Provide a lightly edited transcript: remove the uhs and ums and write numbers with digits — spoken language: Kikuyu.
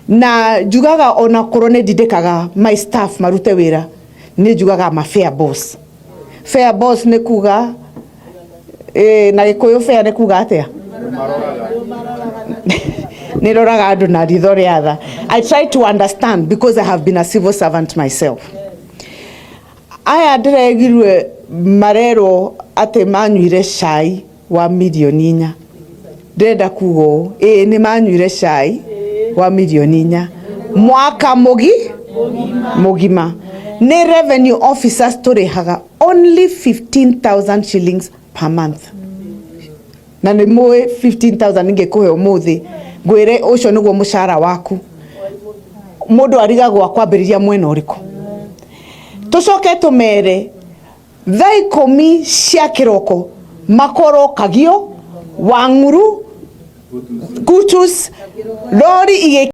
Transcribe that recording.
Na njugaga ona korwo nĩ ndindĩkaga my staff marute wĩra, nĩ njugaga ma fair boss. Fair boss nĩ kuga na Gĩkũyũ fair nĩ kuga atĩa? Nĩ roraga andũ na ritho rĩa tha. I try to understand because I have been a civil servant myself. Aya ndĩregirwe marerwo atĩ manyuire cai wa mirioni 4. Ndĩrenda kuga ũũ, ĩĩ, nĩ manyuire cai wa mirioni 4 mwaka mũgima. Nĩ revenue officers tũrĩhaga only 15,000 shillings per month, na nĩ mũĩ 15,000 ingĩkũhe ũmũthĩ ngwĩre ũcio nĩguo mũcara waku, mũndũ arigagwo akwambĩrĩria mwena ũrĩkũ. Tũcoke tũmere thaa 10 cia kĩroko makorwo Kagio, Wang'uru, Kutus, rori igĩ